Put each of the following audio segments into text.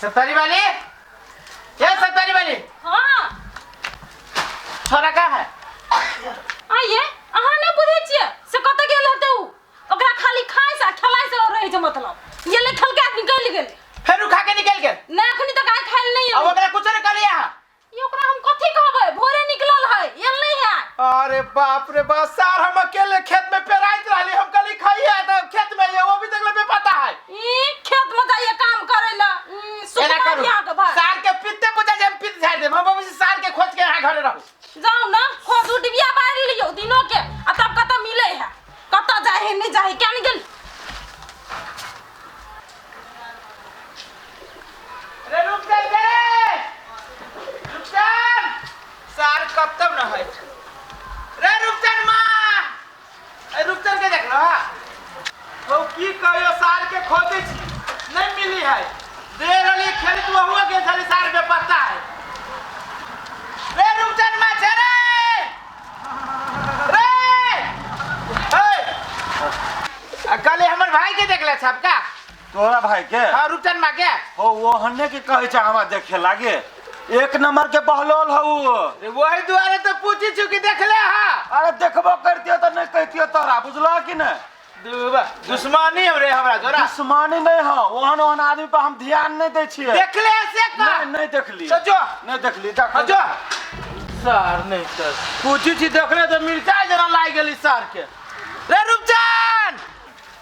सत्तारी वाली, ये सत्तारी वाली। हाँ। छोरा का है? आइए, अहाँ नहि बुझै छियै से कतऽ गेल हेतै उ। ओकरा खाली खाय से आ खेलाय से रहै छै मतलब। ये ले खेलके आदमी निकलि गेलै। फेर उ खा के निकलि गेल? नहि, अखनी तक आइ खायल नहि अब एलै। ओकरा कुछो नहि कहलियै अहाँ? ई ओकरा हम कथी कहबै, भोरे निकलल है, एल नहीं है। अरे बाप रे बाप, सर हम अकेले खेत में पेराइत रहली, हम कहली खाइए तो खेत में ये वो भी तक ले पता है। ई खेत में जाइए काम करे ला। एना सुखना करू बियाह के बाद। सार के पित्ते पूजा जे हम पित्त झाड़ देब, हम बाबूजी सार के खोज के यहाँ घरे रहू। जाओ ना, खोजू, डिबिया बारि लियो दिनो के, आ तब कतऽ मिले है, कतऽ जाए है, नहीं जाए है, क्या नहीं गेल। रे रुक जा रे, रुक जा, सार कब तक न है रे, रुक जा मां, ए रुक जा के देख लो। हां वो की कहियो, सार के खोजे छी नहीं मिली है, दे रहली खेलित हुआ के छली सार पे पत्ता है रे। रुक जा मां, छे रे रे ए आ कल हमर भाई के देखले छाप का? तोरा भाई के? हाँ, रुपचन माँ के। हो, वो हन्ने के कहै छै हमरा देखे लागे, एक नंबर के बहलोल हौ। रे वही दुआरे तो पूछी छु कि देखले। हाँ। अरे देखबो करतियो तो नहीं कहतियो तोरा, बुझलो कि नहीं? दुबा दुश्मनी हमरे हमरा जोरा। दुश्मनी नहीं हो, ओहन ओहन आदमी पर हम ध्यान नहीं दै छियै। देखले से का? नहीं, नहीं देखली। सोचो। नहीं देखली, देख। सोचो। सर नहीं सर पूछी छी देखले तो मिर्चाई जना लाग गेली सर के। रे रुपचन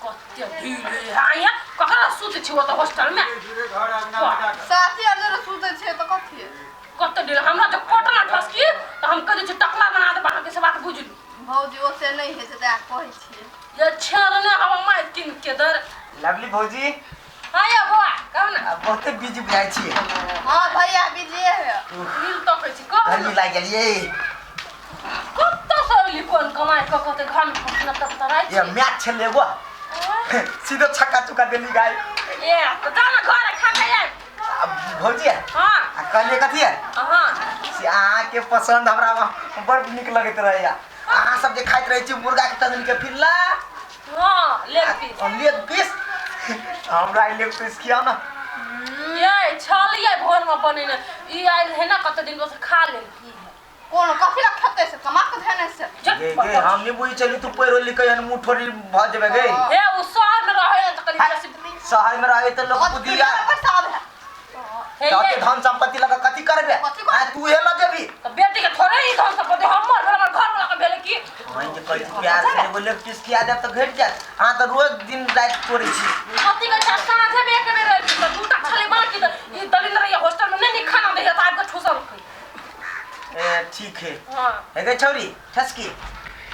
कते ढीले आया, ककरा सुत छी ओतऽ हॉस्टल में? साथी आर जरा सुतै छै तऽ कथी? कते ढीले, हमरा जे कोटना ठसकी तऽ हम कह दै छी टकला बना देब अहाँके, से बात बुझलू। भौजी ओते नहि होइ छै तैं कहै छियै। ये छेड़ने हवा मारि किन के दर। लवली भौजी। हाँ या बौआ, कहू ना। आ बहुते बिजी बुझाइ छियै। हाँ भैया बिजीए है। नील तकै छी, कहू ना। गर्मी लागि गेल ये। कतऽ से अयली, कोन कमाइ कऽ कऽ घर में पहुँचना तब तऽ राति। ये मैच छलै एगो, सीधे छक्का चुका देली गाय। ए तऽ जा ना घर खा के आबि। आ भौजी। हाँ। आ कहलियै कथी है? हाँ। से अहाँके पसंद हमरा बड़ नीक लगैत रहैया। अहाँ सब जे खाइत रहै छी मुर्गा के टंगनी के फिरला। हाँ, लेग पीस। लेग पीस, हमरा लेग पीस खियाउ ना। ये छलियै भोर में बनेने, ई आयल है ना कते दिन से खा लेलकी। कोन कथी ला खेतै से कमा के धेने से। गे गे, हम नहीं बुझै छली तू पैरो लिखै हन मुँह ठोरी भ जेबै गे। हे उ शहर में रहै त कनी बेसी। शहर में रहै त लोग बुद्धि आ पैसा आबै है। हे त धन संपत्ति लगा कथी करबे? आ तू हे ल जेबी त बेटी के थोड़े ही धन संपत्ति हमर भेल, हमर घर वाला के भेल की? वही जे कहै छी प्यार से एगो लेग पीस खिया देब त घटि जायत। अहाँ त रोज दिन राति तोड़ै छी। कथी कहै छै, साँझे में एक बेर रहै छी त दूटा छलै बाकी, त ई दलिंदर ये हॉस्टल में नहीं नीक खाना दैया त आबि के ठुसल। ए ठीक है। हाँ। हे गे छौरी ठसकी,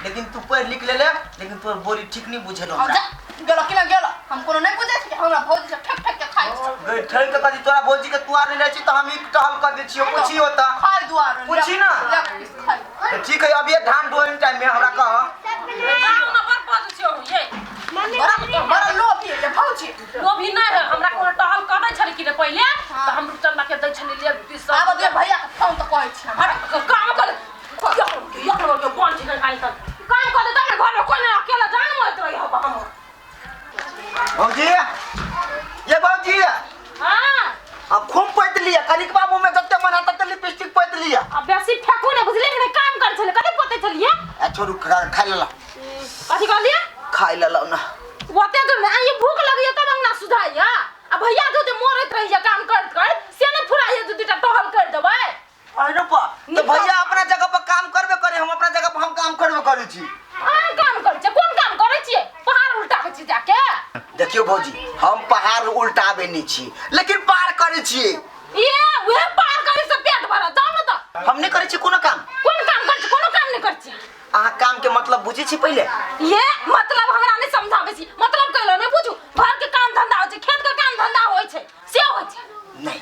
लेकिन तू पढ़ लिख ले ले, लेकिन तोर बोली ठीक नहीं बुझेलो हमरा। जा गेलो कि ना गेलो, हम कोनो नहीं बुझै छी, हमरा भौजी से ठक ठक के खाइ छै। गे ठक के कथी, तोरा भौजी के तू आर नहीं रहै छी त हम ई टहल कर दै छियो, पूछियो त। खाइ दुआर पूछी ना। लेग पीस खाइ। त ठीक है, अब ये धान ढोइन टाइम में हमरा कह। जाउ ना, बड़ बजै छियो ये। बड़ा बड़ा लोभी है ये भौजी। लोभी नहीं है, हमरा कोनो टहल करै छलै कि ने पहिले त हम रुपचंदा के दै छलै लेग पीस। आब दे भैया के फोन त कहै छी। अरे काम कर, यक नंबर के बन छी खाली तक काम कर दे तब घर में कोई नहीं, अकेला जान मत रही हो हम। भौजी ये भौजी। हां। अब खूब पैत लिया कनिक बाबू में जते मन आता तते लिपस्टिक पैत लिया। अब बेसी फेकू ने, बुझलिए कि नहीं? काम कर छले कथि पोते छलिए? आ छोड़ू, खाइ लेला। कथि कहलिए? खाइ लेला ना। ओते दूर में आइए भूख लगिए तब अंगना सुधाइया। आ भैया जो ते मरैत रहिए काम करत करत से ने फुराइए दू दूटा टहल कर देबै। अरे बा, तो भैया अपना जगह पर काम करबे करे, हम अपना जगह पर हम काम करबे करे छी। अहाँ काम करै छियै? कोन काम करै छियै? पहाड़ उल्टाबै छी जाके? देखियो भौजी, हम पहाड़ उल्टाबै नहीं छी, लेकिन पार करै छियै। ये उहे पार करै से पेट भरत, जाउ ने त। हम नहीं करै छी कोनो काम। कोन काम करै छी? कोनो काम नहीं करै छी। अहाँ काम के मतलब बुझै छी पहिले? ये मतलब हमरा नहीं समझाबै छी, मतलब कहलो नहीं बुझू। घर के काम धंधा होइ छै, खेत के काम धंधा होइ छै, से होइ छै। नहीं,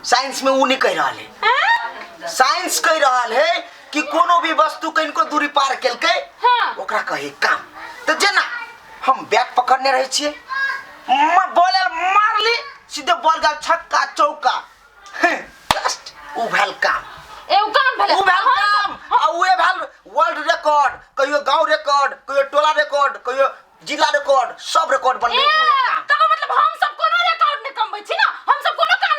साइंस में उ नहीं कह रहल है। हैं? साइंस कह रहल है कि कोनो भी वस्तु कनिको दूरी पार केलकै, हाँ। ओकरा कहे काम। तो जेना हम बैट पकड़ने रहे छियै, बॉल आयल मारली, सीधे बॉल गेल छक्का चौका, जस्ट उ भेल काम। ए उ काम भेलै। उ भेल काम, आ उहे भेल वर्ल्ड रिकॉर्ड, कहियो गांव रिकॉर्ड, कहियो टोला रिकॉर्ड, कहियो जिला रिकॉर्ड, सब रिकॉर्ड बनलै। ए, तकर मतलब हम सब कोनो रिकॉर्ड नहि कमबै छी ना, हम सब कोनो काम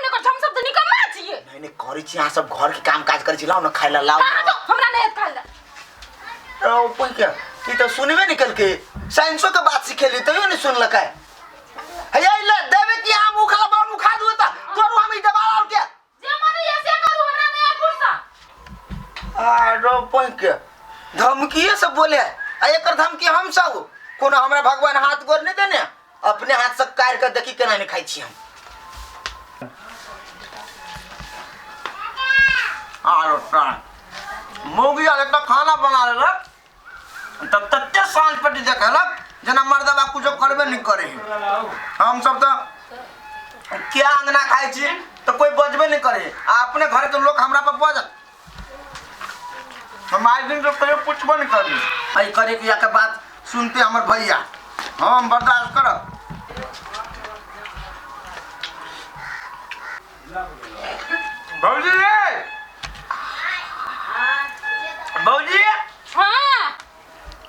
अहाँ सब घर के काम काज करै छी, लाउ न खाय ला, लाउ। हाँ तो हमरा नहीं खाइ ला। ओ के ई तऽ सुनबे नहीं केलकै, साइंसो के बात सिखेली तैयो नहीं सुनलकै। हे ले देबे कि हम उखला बाबू खा दू त तोरू हम ई दबा लाल के जे मन ये से करू, हमरा नहीं फुर्सत। आरो के धमकीए सब बोले आ एकर धमकी हम सब कोनो हमरा भगवान हाथ गोर नहीं देने, अपने हाथ से काट के देखी केना नहीं खाइ छी हम। आरो मौगी आर एकटा खाना बना लेलक तब तते साँझ पट्टी देखेलक जेना मर्दबा कुछो करबे नहीं करे है। हम सब तो क्या अंगना खाइ छी तो कोई बजबे नहीं करे, आ अपने घर के लोग हमरा पर बजत। हम आज दिन तो कहियो पूछबो नहीं करी। एहि करे के के बात सुनते हमर भैया हम बर्दाश्त करब। भौजी रे, भौजी। हाँ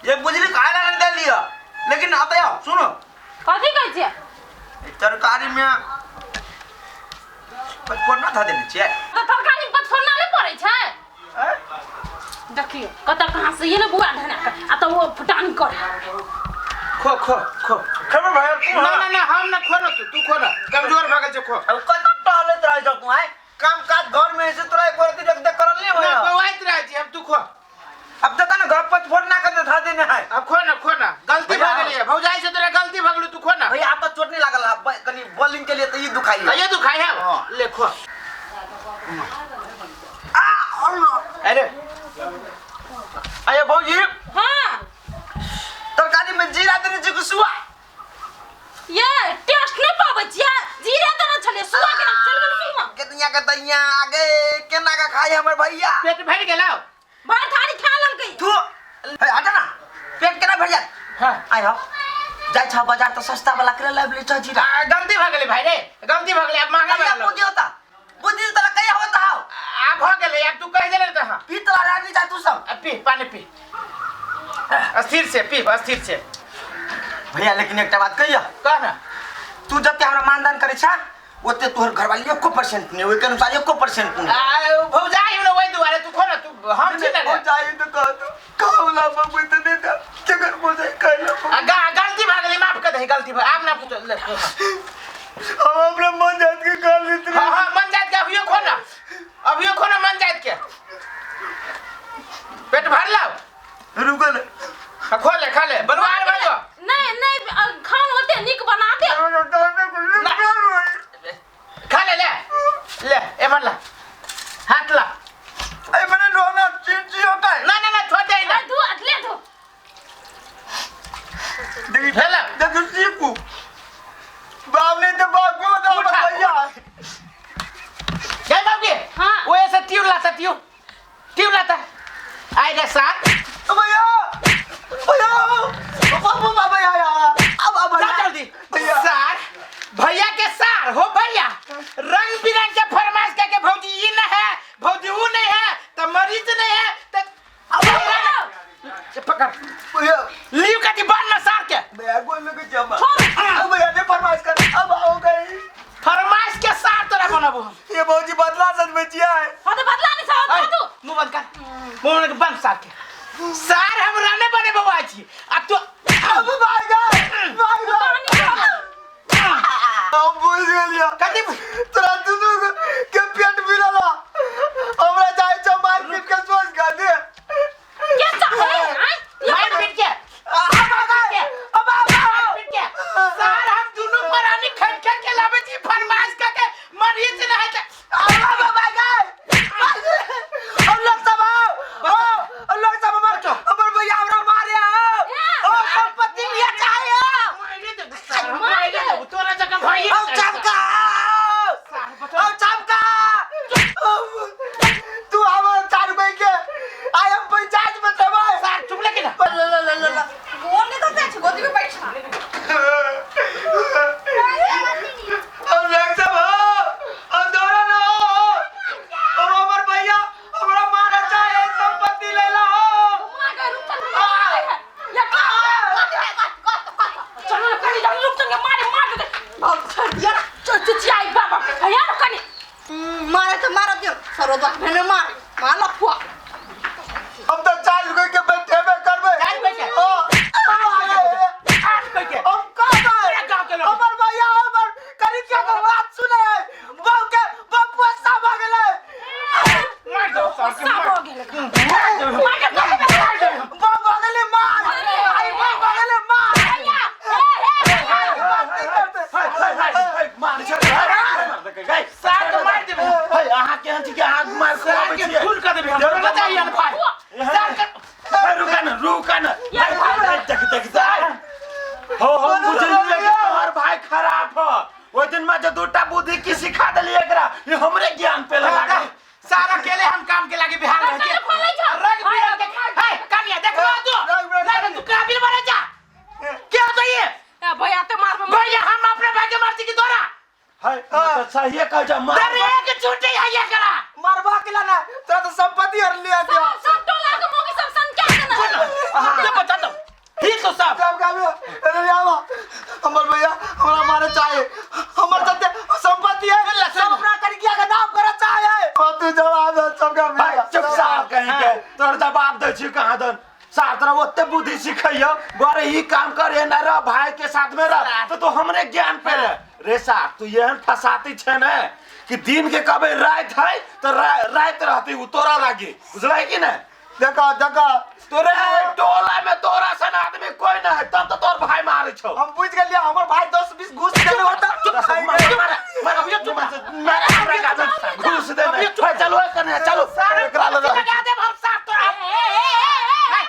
ये बुझली खाए ला नहीं दे लिया, लेकिन आते आओ सुनो। कथी कहै छियै? तरकारी में पचफोरना धऽ देने छियै। तऽ तरकारी में पचफोरना नहि पड़ै छै? देखियौ कतऽ कहाँ से एलै बुआ ढना के, आ तऽ ओ फुटानी करे। खो खो खो खेबै भैया तू? ना ना ना, हम ना खो ना, तू तू खो ना, कमजोर भऽ गेल छै, खो। अब कतऽ टहलैत रहै छौ तू आइ? काम काज घर में ऐसे तोरा एक रति देख देख करल नहीं ना होया। बौआइत रहै छी हम, तू खो। अब देखा ना घर पचफोरना के धऽ देने है। अब खो ना, खो ना, गलती भऽ गेलै है भौजाई से तोरा गलती भऽ गेलौ, तू खो ना। भैया आप तो चोट नहीं लागल है, कनी बॉलिंग के लिए तो ई दुखाई है। ये दुखाई है। हाँ। ले खो। अरे अरे भौजी। हाँ तरकारी में जीरा देने छी कि सुआ? ये टेस्ट नहीं पाबै छियै, जीरा देने छलियै सुआ के चल गेल मुँह में। केतनिया के तैया आगे केना के खाई हमर भैया? पेट भरि गेलौ। भर थारी खा लेलकै। तू हे हट ना, पेट केना भरि जात? हाँ आइ हो जाइ छ बाजार त सस्ता वाला के लाबि लै छ जीरा। गलती भऽ गेलै भाई रे, गलती भऽ गेलै, आब महंगा कहिया बना बुद्धि होता, बुद्धि तोरा कहिया होता हो? आब भऽ गेलै, आब तू कहि देले तऽ हाँ। पी तोरा रानी जा तू सब। अब पी पानी पी, अस्थिर से पी, अस्थिर से। भैया लेकिन एकटा बात कहिया। कह ना। तू जते हमरा मानदान करै छ ओते तोहर घरवाली 1% नहीं, ओहिके अनुसार 1% नहीं। भौजाई हमरा ओहि दुआरे तू खो ना, तू हम छी ना। भौजाई तो कह दो कहला बबू तो दे दे केकर भौजाई कहला। गलती भऽ गेलै, माफ कर दही, गलती भऽ आब ना पूछो, ले खो। हम अपना मन जात के कर लेते। हाँ हाँ मन जात के अभियो खो ना, अभियो खो ना मन जात के, पेट भर लाओ। रुकल खो ले, खा ले बनवा आर भाई। नहीं नहीं, खान ओते नीक बना दे। खा ले, ले ले एमर ला हाथ ला। अरे मैंने रोना चिंची होता है। ना ना ना छोड़ दे ना। धो ले धो। देखी देखो सीकू बाप ने तो बाप को बता भैया। जय बाप के। हां वो ऐसा ट्यूब लाता, ट्यूब ट्यूब लाता आए रे साथ। भैया भैया बाबू बाबा आया अब अब जा जल्दी सार भैया के सार हो भैया। रंग बिरंग के फरमाइश के भौजी ई न है, भौजी ऊ नहीं है, तो मरीज नहीं है तो पकड़ भैया लीव कथी बन ना सार के। भैया गोल लगे जमा अब भैया ने फरमाइश कर अब आओ गई फरमाइश के सार तोरा बनाबो हम। ये भौजी बदला सच में जिया है। हां तो बदला नहीं सार तू मुंह बंद कर, मुंह बंद बंद सार के। सार हम रहने बने बउआ छी आ तू अब भाई गए भाई गए। हम बुझ गेलियो कथी तोरा दुनू के पेट मिलला हमरा जाय छ मार पीट के सोच कर दे। के चाहे आय मार पीट के अब मार पीट के सार हम दुनू प्राणी खन खन के लाबै छी फरमाइश क के मरीज न है त अब भाई गए अब लोग सब आओ ओ लोग सब हमर हमर भैया हमरा मारे आओ ओ संपत्ति लिया चाहे मारे दे सार मारे दे तोरा जगह भैया अब चमका सार बता। अब सरोजवा भेने मार मार लफुआ। हम तो चार कोई के बैठेबे करबे। चार कोई के? हां। आठ कोई के। हम कहबै पूरा गाँव के लोग। हमर भैया हमर करी क्या के बात सुने है बहू के बपुआ सब आ गेलै। मार दो सार के। सब मार हो गेल। मार के मार दो। बहू भऽ गेलै मार। आई बहू भऽ गेलै मार। भैया हे हे भैया। बात नहीं करते। हाय हाय हाय हाय मार छे हाय। सार के मार देबे। हाय अहाँ केहन छी कि अहाँ मार सार खुआबै के छियै? खून कर देबे हम। ना चाहिए ना भाई। सार के हाय, रुका न रुका न। हाय हाय देख देख जाय हो हो बुझलियै कि तोहर भाई खराब ह। ओहि दिन में जे दूटा बुद्धि की सिखा देलियै एकरा ई हमरे ज्ञान पे लगा गेल। सार अकेले हम काम के लागे बिहार रह के। खोलै छौ। रंग बिरंग के हाय कनिया देखलो तू। रंग बिरंग। ना तू काबिल बने जा। क्या होता ये? ए, भैया ते मारबे। भैया हम अपने भाई के मारती की तोरा। हाय तऽ सहिए कहै छै मार। अरे एक छुट्टी है ये करा। मरबा के लाना तोरा तो संपत्ति और लिया दिया। सब सब टोला के मौगी सब सन क्या देना। ये बता दो ठीक तो साहब। सब गाबे। अरे यावा हमर भैया हमरा मारे चाहे हमर जते संपत्ति है सब अपना करिया के नाम करे चाहे। और तू जवाब दे सब गाबे। हाय चुप सार कहीं के तोर जवाब दै छी कहाँ दन। सार तोरा ओते बुद्धि सिखैयो बड़े ही काम करे ना रह भाई के साथ में रह तो तू हमरे ज्ञान पे रह रे सार। तू एहन फसाती छे ने कि दिन के कबे रात है तो रात रहती उ तोरा लागी बुझलै कि ने? देखा देखा तोरे टोला में तोरा सन आदमी कोई ना है तब तो तोर भाई मारे छौ। हम बुझ गेलियै हमर भाई 10 20 घूस देने होता। चुप मारे मारे अभी चुप मारे हमरा गाजर घूस दे ने। हाय, चलो कने चलो एकरा लग लगा दे हम साथ तोरा। ए ए ए ए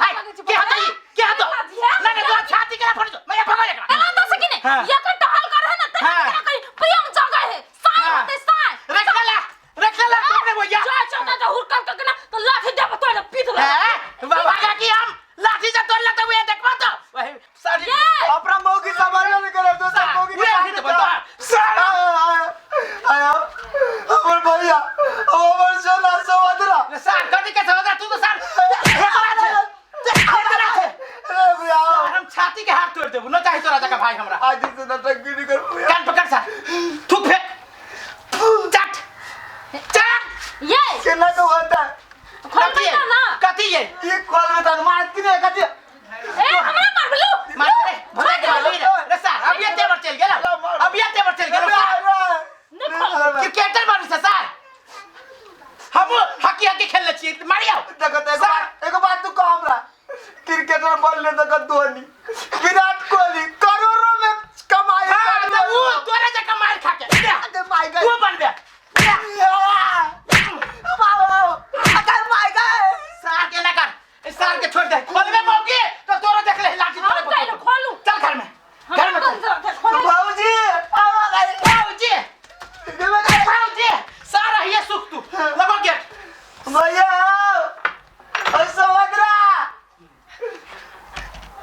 हाय क्या होता ये? क्या होता? ना ना तोरा छाती के फोड़ दो मैं भगा एकरा। एला दस कि ने ये कर टहल कर है ना ते हाँ। करा करी प्रेम जगह है साय हाँ। होते साय। रख ला रख ला तुमने भैया। जा जा जा हुरकल के ना तो लाठी देब तोरे पीट ले। हैं भागा की हम लाठी से तोड़ लेते हुए देखबा तो वही सारी ये अपना मौगी संभालने नहीं करे दोसर मौगी के वे लाठी तो बता सारा आया हमर भैया हमर सोना सोदरा। सार कथी के सहोदरा तू तो सार हेकरा छे। अरे भैया हम छाती के हाथ तोड़ देबू न चाही तोरा जगह भाई हमरा। आज से नाटक भी नहीं कर भैया। कान पकड़ सार थूक फेंक चट चट। ये केना को होता खोल कथी ना ना। कथी ये? ये कॉल में तन मारती नहीं कथी। ए हमरा मारबलू मार रे भगा के मार रे। रे सार अब ये तेवर चल गेल अब ये तेवर चल गेल सार। नहीं खोल। क्रिकेटर मारू से सार हम हॉकी हॉकी खेलले छी मारियो। देखो तो एगो बात तू कह हमरा क्रिकेटर बनले देखो धोनी विराट कोहली करोड़ों में कमाई। हां तो ऊ तोरे जका मार खा के अरे my God. तू बनबे। My God. सार के ना कर सार के छोड़ दे खोलबे मौगी तो तोरा देख ले लाठी हम तोरे कैल खोलू। चल घर में घर में चल। खोलू। भाऊजी आवा गए। भाऊजी भाऊजी सारा ये सुख तू लगो गेट। भैया सोदरा।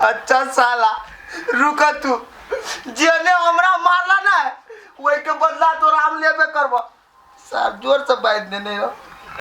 अच्छा साला रुक तू जेने हमरा मारला ना वही के बदला तोरा हम लेबे करबो। साहब जोर से बांध देने हो।